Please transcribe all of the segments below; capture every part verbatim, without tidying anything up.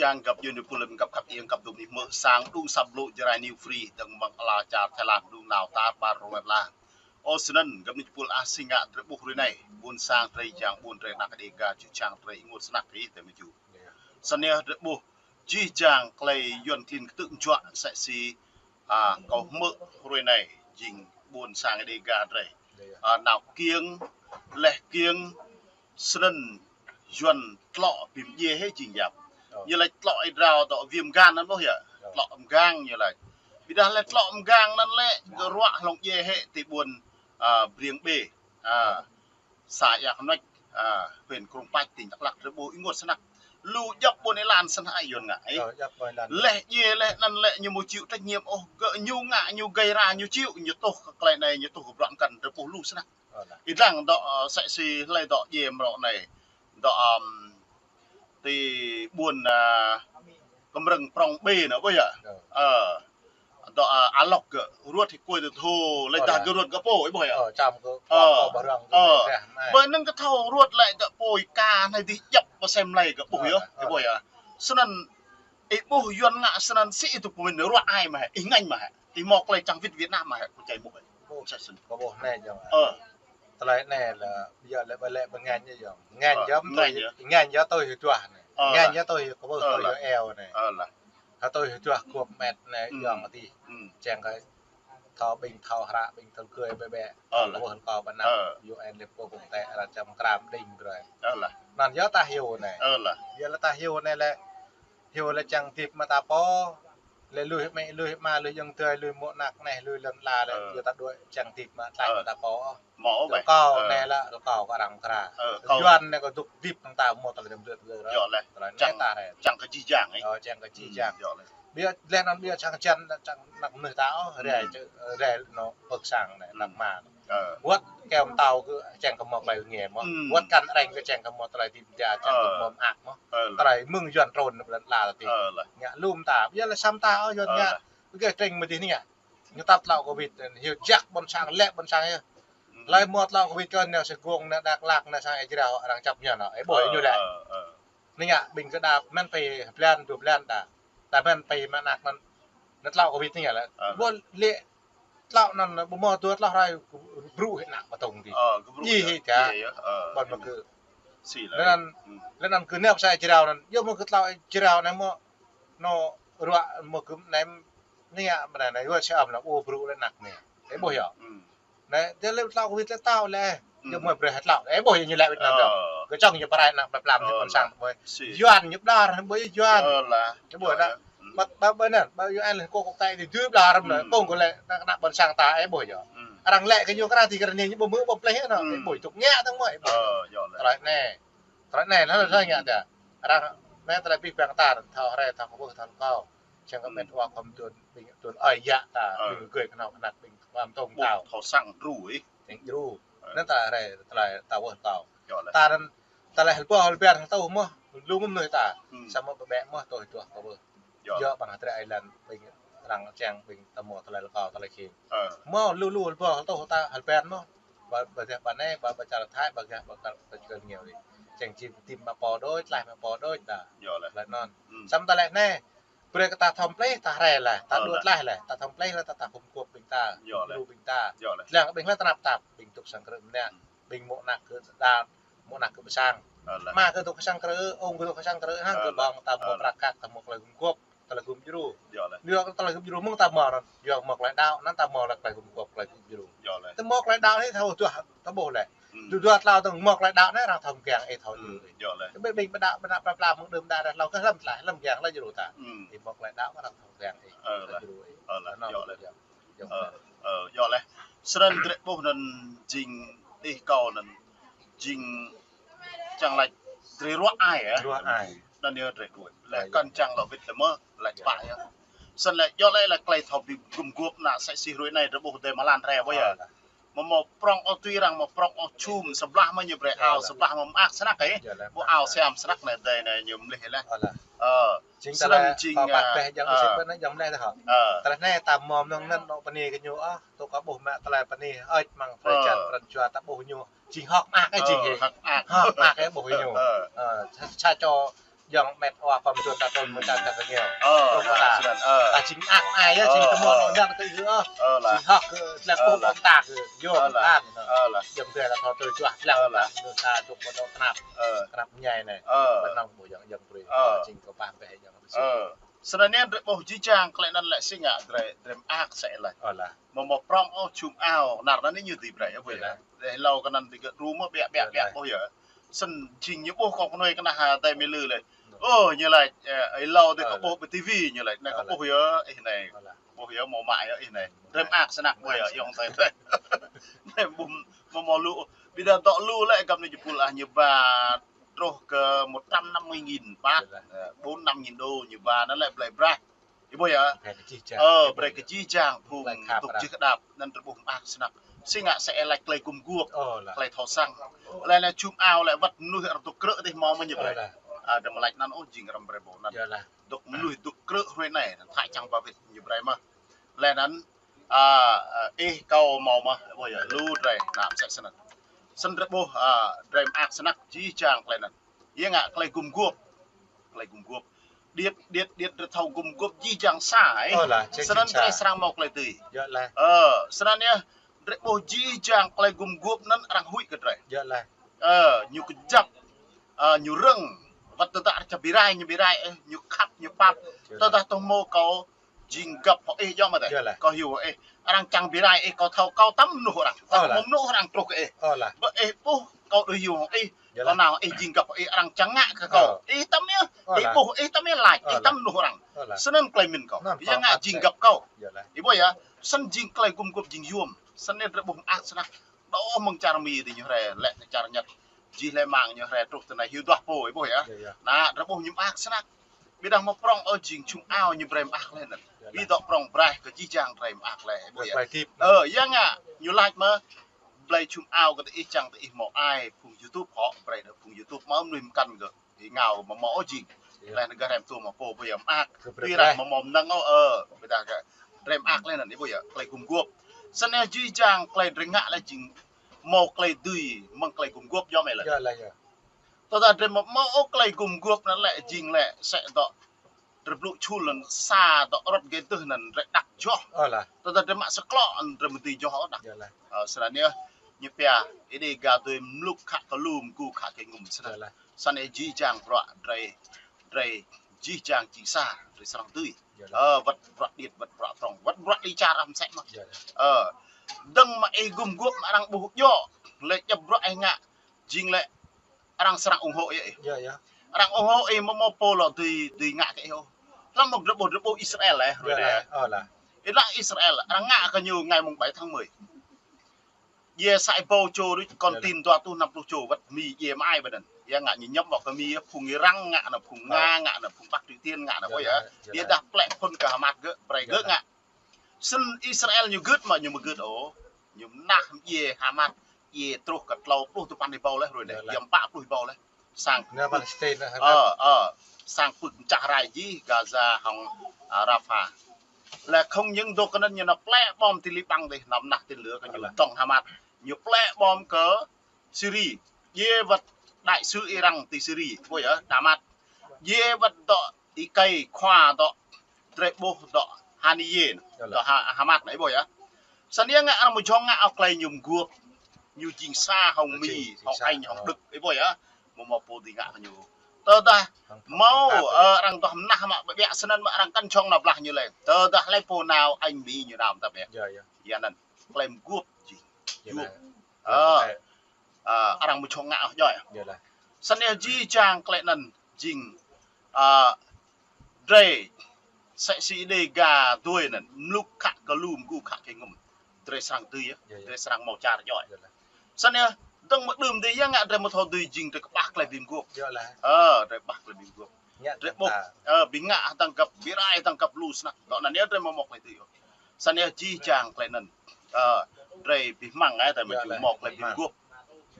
Hăng găp djuai ania pul lăm găp khăp iăng găp dum ih mơ̆ sang đung săp blŭ Jrai New Free dơ̆ng mơ̆ng ala čar Thái Lan đung nao tar ƀar rơmet la. Ơ, snăn găp ania pul ah sing ngă drei ƀuh hrơi anai, ƀuôn sang drei jang ƀuôn drei anak Đêga čư̆ čhiăng drei ênguôt snăk ih tơ mơ̆ ču. Snăn drei ƀuh jih jang klei Yuăn klin kơtư̆ kơjuă msĕ si, a, kâo hmư̆ hrơi anai jing ƀuôn sang Đêga drei. A, nao kiăng, leh kiăng, snăn Yuăn tlŏ bi mdjiê hĕ jing yap. Ñu lač tlŏ ih drao dŏ viêm gan anăn ƀuh yơh. Tlŏ mgang ñu lač. Ƀiădah leh tlŏ mgang anăn lĕ, kơ ruă hlŏng djiê hĕ ti ƀuôn, a, Briêng Bê. A, xã Ia Kơnuăč, a, huyện Krông Pach, tỉnh Đắk Lắk, drei ƀuh ênguôt snăk. Lu djŏp ƀuôn êlan snăn hă Yuăn ngă, ih. Leh djiê leh anăn lĕ ñu amâo chịu trách nhiệm ôh, gơ̆ ñu ngă, ñu gây ra, ñu chịu, ñu tuh kơ klei anei, ñu tuh kơ bruă mkăn, drei ƀuh lu snăk. Ih dlăng dŏ, ơ, msĕ si hlei dŏ djiê mrâo anei. Dŏ, ưm, ti ƀuôn, a, Kmrơ̆ng Prŏng Bê anăn ƀuh yơh. Ơ. Dŏ, a, alŏk gơ̆, ruăt hĭ kuê tơ thô, leh dah gơ̆ ruăt gơ̆ pô, ih ƀuh yơh. Ơ, čăm gơ̆, ơ, kâo ƀă răng gơ̆, ơ, reh mă. Ƀơi anăn kơ thâo ruăt lĕ gơ̆ pô ih ka anei dih djăp ƀơ sem lei gơ̆ ƀuh yơh, ih ƀuh yơh. Snăn, ih ƀuh Yuăn ngă snăn si ih tŭ pơmĭn ruă ai mă hĕ, ih ngă mă hĕ. Ih mâo klei čang wĭt Việt Nam mă hĕ, kơ čai ƀuh. Ƀuh, msĕ snăn. Kâo ƀuh anei jing. Ơ. Tơlơi anei lĕ, ƀiă lĕ ƀă lĕ ƀă ngăn yơh jing. Ngăn yơh, ngăn yơh tui hĭ duah anei. Ngăn yơh tui hĭ kâo ƀuh tui hĭ eo anei. Hă tui hĭ duah kuôp met anei jing mơ̆ ti. Čang kơ thâo ƀing thâo hră ƀing tơl gơi ƀĕ ƀĕ. Kâo ƀuh kâo ƀă năp U N lĕ pô kông tĕ ra čăm kram đing brơi. Anăn yơh ta hyu anei. Yơh lĕ ta hyu anei lĕ. Hyu lĕ čang tip mă ta pô. Lĕ lui mĕ, lui ama, lui ayŏng adơi, lui mô̆ anak anei, lui lăn ala lĕ. Yơh ta đuaĭ čang tip mă tlaih mă ta pô. Mâo ƀĕ. Kâo anei lĕ, kâo kơ arăng kra. Yuăn anei kơ dŭk dip hăng ta mâo tơlơi jăm rưt gơ̆. Yơh lĕ. Tơlơi anei ta rĕ. Čang kơ jih jang, ih. Ơ, čang kơ jih jang. Yơh lĕ. Ƀiă, leh anăn ƀiă čang čiăng, čang anak mnuih ta, ơ, rĕ, rĕ nô pơk sang anei, anak ma. Wăt kơ mtao kơ čang kơ mâo klei ngă mơ̆. Wăt kăn arăng kơ čang kơ mâo tơlơi dip ja, čang kơ mâo mơak mơ̆. Tơlơi mơ̆ng Yuăn trŭn lăn ala ti. Ngă lum ta, ƀiă lĕ sam ta, ơ, Yuăn ngă. Ƀiă trĕng mơ̆ dih anei ngă. Ñu tăp tlŏ covid, hyu jak ƀôn sang, lĕ ƀôn sang yơh. Hlei mâo tlŏ covid kơ nao Sê Gông, nao Dak Lak, nao sang Ê Jrao, arăng čăp ñu nao. Ih ƀuh ñu lĕ. Anei ngă, ƀing kơ đa mơ̆n pơ blan, dua blan đa. Đa mơ̆n pơ mă anak anăn. Nao tlŏ covid anei ngă lĕ. Ƀuh lĕ tlŏ anăn, ƀu mâo dua tlŏ hrơi, brŭ hĭ anak ƀơtông ti. Ih hĭ ka. Ƀuh mơ̆ kơ. Leh anăn, leh anăn kơ nao sang Ê Jrao anăn. Yơh mâo kơ tlŏ Ê Jrao anei mâo, nô ruă mâo kơ anei Anei ngă, ƀơi anei, anei, yua si ăm anăn, ơ, brŭ lĕ anak anei. Ih ƀuh yơh. Anei, tơlơi tlŏ covid lĕ tao lĕ. Yua mơ̆ brơi tlŏ. Ih ƀuh yơh ñu lĕ Việt Nam yơh. Kơ čang ñu pơrai anak plăm plăm ñu ƀôn sang ƀơi. Yuăn ñu ƀlŏr, ƀơi Yuăn. Ih ƀuh anăn. Ƀơi, ƀơi anăn, ƀơi Yuăn lĕ kơ kơ tơlơi ti dui ƀlŏr anăn. Kơ kơ lĕ anak, anak ƀôn sang ta, ih ƀuh yơh. Arăng lĕ kơ ñu kra ti kơ anei ñu ƀu mơ̆ ƀu pleh anăn. Ih ƀuh tŭk ngă tơ̆ng mơ̆, ih ƀuh. Tơlơi anei. Tơlơi anei, anăn tơlơi ngă ta. Arăng, anei tơlơi pih păng ta, thâo hrĕ, thâo kơ ƀuh, thâo kơ. Čang kơ met wa khŏm tuôn, ƀing tuôn ơi yă ta, ƀing gơi kơnuk kơna, ƀing ƀam tông tao. Thâo sang djru ih. Sang djru. Anăn ta rai, tơlơi ta wơh tao. Ta anăn, tơlơi hơbâo hơbĕn hơtŭ mơh, lu mơnuih ta. Samơ̆ ƀă ƀĕ mơh tui tuah kơ wơh. Yơh ƀăng hơdră ai lăn, ƀing arăng čang, ƀing ta mâo tơlơi lơkâo, tơlơi khĭn. Mâo lu lu hơbâo hơtŭ ta hơbĕn mơh. Ƀă, ƀă gah ƀă anei, ƀă, ƀă čar Thái, ƀă gah, ƀă kar, ƀă čar ngiao ri. Čang čim tim mă pô đôč, tlaih mă pô đôč ta. Yơh lĕ. Lĕ anăn. Samơ̆ ta lĕ anei, Brơi kơ ta thâo plih, ta rai lĕ, ta đuaĭ tlaih lĕ, ta thâo plih lĕ, ta, ta gum gôp ƀing ta, gum djru ƀing ta. Lăng ƀing lĕ tơnap tap, ƀing dŏ sang krư̆ mơnă, ƀing mô̆ anak kơ đa, mô̆ anak kơ ƀơ sang. Ama kơ dŏ sang krư̆, ung kơ dŏ sang krư̆, hăng kơ ƀơ̆ng ta mâo prăk kăk, ta mâo tơlơi gum gôp, tơlơi gum djru. Yua kơ tơlơi gum djru mơ̆ng ta mâo anăn, yua mâo tơlơi đaŏ, anăn ta mâo lĕ tơlơi gum gôp, tơlơi gum djru. Tơ mâo tơlơi đaŏ anei thâo tuah, ta ƀuh lĕ. Dua dua tlâo tơ̆ng mâo tơlơi đaŏ anei arăng thâo mgang ih thâo djru ih. Ƀing, ƀing ƀă đaŏ, ƀă đaŏ pla pla mơ̆ng đưm đă ră hlâo kơ hlăm tlaih, hlăm mgang hlăm djru ta. Ih mâo tơlơi đaŏ arăng thâo mgang ih. Ơ, lĕ, thâo djru ih. Ơ, lĕ, yơh lĕ. Ơ, ơ, yơh lĕ. Snăn drei ƀuh anăn jing ih kâo anăn jing čang lač drei ruă ai, ơ. Ruă ai. Anăn yơh drei ruă. Lĕ kăn čang lŏ wĭt lĕ mơh, lač pă yơh. Snăn lĕ, yơh lĕ, lĕ klei thâo bi gum gôp anăn msĕ si hrơi anei drei ƀuh dê mlan hrĕ ƀơi yơh. Mâo, mâo prŏng ôh tui arăng, mâo prŏng ôh čum, sơblah mơ̆ ñu brơi ao, sơblah mơ̆ mơak snăk ih. Ƀuh ao siam snăk anei, dê anei ñu mlih leh. Ơ, jing snăn tơlơi jing, pă pă jing, ơ, sĭt ƀă anei jing mlih leh hă. Tơlơi anei ta mâo mơnơ̆ng anăn nô bơni kơ ñu, ơ, tŭ kơ ƀuh mă tơlơi bơni, ơ, mơ̆ng tơlơi čan pran jua ta ƀuh ñu. Jing hơ̆k mơak ih jing ih. Hơ̆k mơak ih ƀuh ñu. Ơ, sa, sa čô Yang met wa pam tuan ta tuan mơta ta ta ngeo. Ơ, tuan mơta. Ơ. Ta jing ak ai ya, jing tơmơ̆ nô nang ta ư ơ. Ơ lah. Jing hak ke, lek ơ lah. Ta ke, yo ơ lah. Ơ lah. Yang dia ta thâo tơ juah, lek ơ lah. Ta duk mơnô tơnap. Ơ. Tơnap ñai ne. Ơ. Bơnăng bu yang, yang pri. Ơ. Jing kơ pah peh yang. Ơ. Snăn anŭn drei ƀuh jih jang klei anŭn lĕ si ngă drei, drei mơak sĕ lĕ. Ơ lah. Mơ̆ mơ̆ prŏng ôh čum ao, nar anŭn ñu dưi brei, ơ ƀuh ya. Ơ lah. Drei hlâo kơ anŭn ti gơ̆ tru mơ̆ biă, biă, biă ƀuh ya. Snăn jing ñu ƀuh kơ kơnuih kơna ha, tơlơi mĭ lư lĕ. Ơ, ñu laĭ, ơ, hlâo tơ kơ ƀuh ƀơi ti vi ñu laĭ, anai kơ ƀuh ya, ih anai. Ƀuh ya, mơ̆ mă ya, ih anai. Drei mơak snăk ƀuh ya, ayŏng adơi. Anai ƀuh mơ̆ mơ̆ lu. Ƀiădah dŏ lu lĕ găp anai jơpul ah ñu ba truh kơ một trăm năm mươi nghìn baht, ơ, bốn năm nghìn đô ñu ba anŭn lĕ blei braih. Ih ƀuh ya. Ơ, brei kơ jih jang phung dôk jih kơdăp, anŭn drei ƀuh mơak snăk. Si ngă sĕ laĭ klei gum guôp, klei thâo săng. Laĭ anai čum ao lĕ wăt mơnuih arăng dôk krư̆ dih mơ̆ mơ̆ ñu brei. Ơ, drei mơ̆ laĭ anŭn ôh jing răm brei ƀuh anŭn. Dôk mơnuih dôk krư̆ hruê anai, thâo čang ba wĭt ñu brei mơ̆. Laĭ anŭn, ơ, ơ, ih kâo mơ̆ mơ̆, ƀuh ya, lu drei, anăm sĕ snăn. Snăn drei ƀuh, ơ, drei mơak snăk jih jang klei anŭn. Yua ngă klei gum guôp. Klei gum guôp. Điêt, điêt, điêt drei thâo gum guôp jih jang sa, ơ. Ơ lah, jih jang sa. Snăn drei srăng mâo klei dưi. Ơ, snăn yơh, drei ƀuh jih jang klei gum guôp anŭn arăng huĭ kơ drei. Ơ, ñu kơjăp, ơ, ñu rơ̆ng, wăt tơdah arăng čang bi rai, ñu bi rai, ơ, ñu khăp, ñu pap. Tơdah tơ mơ̆ kâo jing găp hŏ ih jŏ mơ̆ tơ. Kâo hyu hŏ ih. Arăng čang bi rai ih kâo thâo kâo tăm mơnuih arăng. Tăm mơnuih arăng truh kơ ih. Bơ ih ƀuh kâo đuaĭ hyu hŏ ih. Kâo nao ih jing găp hŏ ih arăng čang ngă kơ kâo. Ih tăm yơh. Ih ƀuh ih tăm yơh laĭ. Ih tăm mơnuih arăng. Snăn klei mĭn kâo. Yua ngă jing găp kâo. Ih ƀuh ya. Snăn jing klei gum guôp jing yuôm. Snăn drei ƀuh mơak snăk. Đôč mơ̆ng čar Mi dih ñu hrĕ, lĕ čar Nhật. Jih lĕ mơ̆ng ñu hrĕ truh tơ anai hyu duah pô, ih ƀuh ya. Anai, drei ƀuh ñu mơak snăk. Ƀiădah mơ̆ prŏng ôh jing čum ao ñu brei mơak leh anŭn. Ƀiădah prŏng braih kơ jih jang drei mơak leh, ih ƀuh ya. Ơ, yua ngă, ñu laĭ mơ̆, blei čum ao kơ tơ ih čang tơ ih mâo ai, phung YouTube hŏ, brei đơ phung YouTube mơ̆ mơnuih mơkăn gơ̆. Ih ngă mơ̆ mâo ôh jing. Leh anŭn gơ̆ hrĕm tuôm mơ̆ pô, ƀuh ya mơak. Tui rah mơ̆ mâo mơnăng ôh, ơ, ƀiădah gơ̆ drei mơak leh anŭn, ih ƀuh ya, klei gum guôp. Snăn jih jang klei drei ngă lĕ jing mâo klei dưi mơ̆ng klei gum guôp jŏ mơ̆ lĕ. Tơdah drei mơ̆ mâo ôh klei gum guôp anŭn lĕ jing lĕ sĕ dŏ drei blŭ čul anŭn sa dŏ rŏt gê tơh anŭn drei đăk joh. Tơdah drei mă sơklŏ anŭn drei mơ̆ dưi joh ôh đăk. Ơ, snăn yơh, ñu pia, ih đĭ gah tui mluk khă kơ lu mgu khă kơ ngŭm snăn. Snăn yơh jih jang bruă drei, drei jih jang jing sa, drei srăng dưi. Ơ, wăt bruă điêt, wăt bruă prŏng, wăt bruă đi čar ah msĕ mơ̆. Ơ, dơ̆ng mơ̆ ih gum guôp mơ̆ arăng ƀuh djŏ, lĕ djŏp bruă ih ngă, jing lĕ arăng srăng ủng hộ yơh ih. Arăng ủng hộ ih mơ̆ mâo pô lŏ dưi, dưi ngă kơ ih ôh. Hlăm mơ̆ng drei ƀuh, drei ƀuh Israel lĕ, ih lăng Israel, arăng ngă kơ ñu ngày mùng bảy tháng mười. Djiê sa êbâo čô đôč, kon tin dua rơtuh năm pluh čô, wăt Mi djiê mă ai ƀơi anŭn. Yua ngă ñu ñăm ƀô̆ kơ Mi, phung Iran ngă anŭn, phung Nga ngă anŭn, phung Bắc Triều Tiên ngă anŭn, ƀuh ya. Djiê dah plĕ phŭn kơ Hamas gơ̆, brei gơ̆ ngă. Snăn Israel ñu gưt mơ̆, ñu mơ̆ gưt ôh. Ñu mơnah djiê Hamas, djiê truh kơ klâo pluh tơpăn êbâo leh hruê anai, djiê pă pluh êbâo leh. Sang pưk, Palestine, ơ, ơ, sang pưk mčah rai jih Gaza hŏng, ơ, Rafah. Lĕ không những dŏ kơ anŭn ñu nao plĕ bom ti Liban dih, nao mơnah tên lửa kơ ñu dŏng Hamas. Ñu plĕ bom kơ Syria. Djiê wăt đại sứ Iran ti Syria, ƀuh ya, Damas. Djiê wăt dŏ êkei khua dŏ drei ƀuh dŏ Haniyeh, dŏ Ha-, Hamas anai, ih ƀuh ya. Snăn yơh ngă arăng mơ̆ jhŏng ngă ôh klei ñu mguôp. Ñu jing sa hŏng Mi, hŏng Anh, hŏng Đức, ih ƀuh ya. Mơ̆ mâo pô dưi ngă kơ ñu. Tơdah mâo, ơ, arăng duah mơnah mă ƀiă snăn mă arăng kăn jhŏng nao blah ñu lĕ. Tơdah lĕ pô nao Anh Mi ñu nao mơtam ya. Yua anŭn klei mguôp jing. Ơ. Ơ, arăng mơ̆ jhŏng ngă ôh djŏ. Snăn yơh jih jang klei anŭn jing, ơ, drei sĕ si đĭ gah tui anŭn, mluk khă kơ lu mgu khă kơ ngŭm. Drei srăng dưi yơh, drei srăng mâo čar djŏ. Snăn yơh, dơ̆ng mơ̆ đưm dih yơh ngă drei mơ̆ thâo dưi jing drei kơƀah klei bi mguôp. Ơ, drei kơƀah klei bi mguôp. Drei ƀuh, ơ, bi ngă hơdăng găp, bi rai hơdăng găp lu snăk. Dŏ anŭn yơh drei mơ̆ mâo klei dưi ôh. Snăn yơh jih jang klei anŭn. Ơ, drei bi hmăng, ơ, drei mơ̆ jing mâo klei bi mguôp.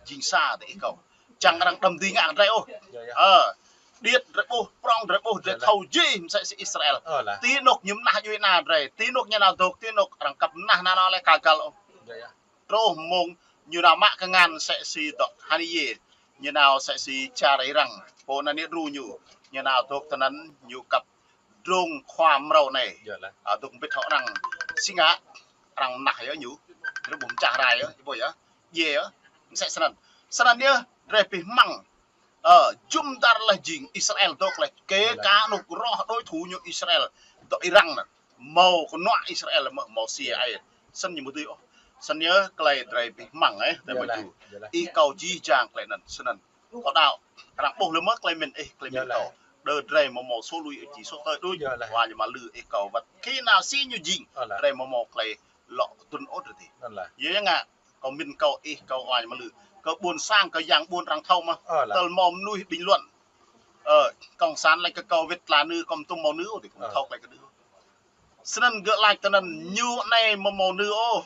Jing sa tơ ih kâo. Čang arăng đăm dưi ngă drei ôh. Ơ, điêt drei ƀuh, prŏng drei ƀuh, drei thâo jih msĕ si Israel. Ti anŭk ñu mơnah djuê ana drei, ti anŭk ñu nao dŏ, ti anŭk arăng kăp mơnah nao nao lĕ ka găl ôh. Truh mông ñu nao mă kngan msĕ si dŏ Haniyeh. Ñu nao msĕ si čar Iran. Pô anŭn ñu đru ñu. Ñu nao dŏ tơ anŭn ñu kăp drông khua mrâo anai. Yơh lah. Ơ, dŏ ƀĭt hŏ arăng si ngă, arăng mơnah yơh ñu. Ñu ƀu mơčah rai yơh, ƀu yơh. Djai yơh. Mơsĕ snăn. Snăn yơh, drei pih măng. Ơ, jum dar leh jing Israel dŏ leh. Kơ kơ anŭn roh đối thủ ñu Israel. Dŏ Iran anŭn. Hmâo kơnuă Israel mơ̆ hmâo si ai. Snăn ñu mơ̆ tui ôh. Snăn yơh klei drei pih măng eh, drei mơ̆ ju. Ih kâo jih jang klei anŭn, snăn. Kâo đaŏ, arăng ƀuh leh mơ̆ klei mĭn ih, klei mĭn kâo. Đơ drei mơ̆ hmâo số lui či số tơi đuč. Wa ñu mă lư ih kâo wăt. Khi nao si ñu jing, drei mơ̆ hmâo klei lŏ tŭn ôh drei ti. Yơh ngă, kâo mĭn kâo ih kâo wa ñu mă lư. Kơ ƀuôn sang, kơ yang ƀuôn arăng thâo mơ̆. Tơl hmâo mnuih bình luận. Ơ, cộng sản laĭ kơ kâo wĭt tla nư, kâo mơtum hmâo nư, ôh, ti kâo mơthâo klei kơ đưh. Snăn gơ̆ laĭ tơ anŭn ñu anai mơ̆ hmâo nư ôh.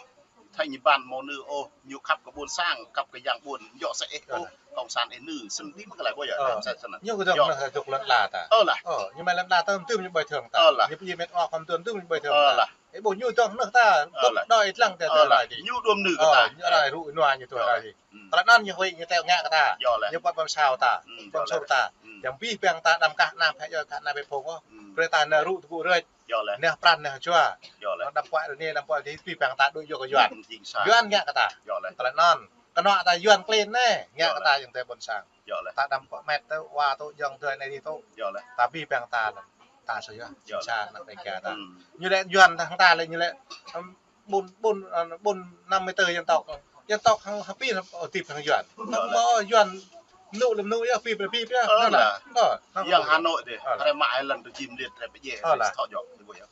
Thâo ñu ƀăn hmâo nư ôh. Ñu khăp kơ ƀuôn sang, khăp kơ yang ƀuôn. Yua sĕ ih ôh. Cộng sản ih nư. Snăn đĭ mơ̆ kơ laĭ ƀuh yơh. Snăn. Ñu kơ dŏ neh dŏ lăn ala ta. Ơ lah. Ơ, ñu mă lăn ala ta, mơtum ñu ƀai thơng ta. Ơ lah. Ñu pơyơr met wa khŏm tơm, mơtum ñu ƀai thơng ta. Ih ƀuh ñu dŏ neh ta. Ơ lah. Dŏ ih lăng ta. Ơ lah. Ñu đuôm nư kơ ta. Ñu rai rŭ nua ñu tui rai. Tơlơi anŭn ñu huĭ ñu teo ngă kơ ta. Ñu pơ̆t ƀăm sao ta. Ƀăm sôr ta. Yang pih păng ta đăm kah ană phe yơh kah ană phe phung ôh. Brơi ta nao rŭ tơgŭ rơč. Nao pran nao jua. Đăm kuai rơni, đăm kuai rơni, pih păng ta đuaĭ yua kơ Yuan. Yuan ngă kơ ta. Tơlơi anŭn. Kơnuă ta Yuan klin anai. Ngă kơ ta yang tơ ƀôn sang. Ta đăm kuai met tơ, wa tơ, yŏng tơ, anai ti tơ. Ta pih păng ta. Ta sơ yơh. Jing sa ană Đêga ta. Ñu lĕ Yuan ta hăng ta lĕ ñu lĕ, ưm, ƀôn, ƀôn, ơ, ƀôn năm mươi tư dân tộc. Dân tộc hăng, hăng pi, ơ, tip hăng Yuan. Hăng mơ̆ Yuan nŭ lăm nŭ yơh, pi lăm pi yơh. Ơ lah. Ơ, hăng Yang Hà Nội dih. Ơ lah. Hrơi mă hai lăn tu jim liet hrơi pơjeh. Ơ lah. Thŏ jŏk, ibu ya.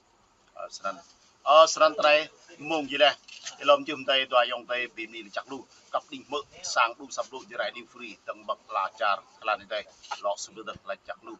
Ơ, snăn. Ơ, snăn trei mông jih leh. Ilŏm jum tơi dua yŏng tơi bim ni lĕ čăk lu. Kăp đĭng mơ̆ sang đŭng săp lu jơrai đĭng free tơng băk la čar klan adih. Lŏ sum lu dơ̆ng lĕ čăk lu.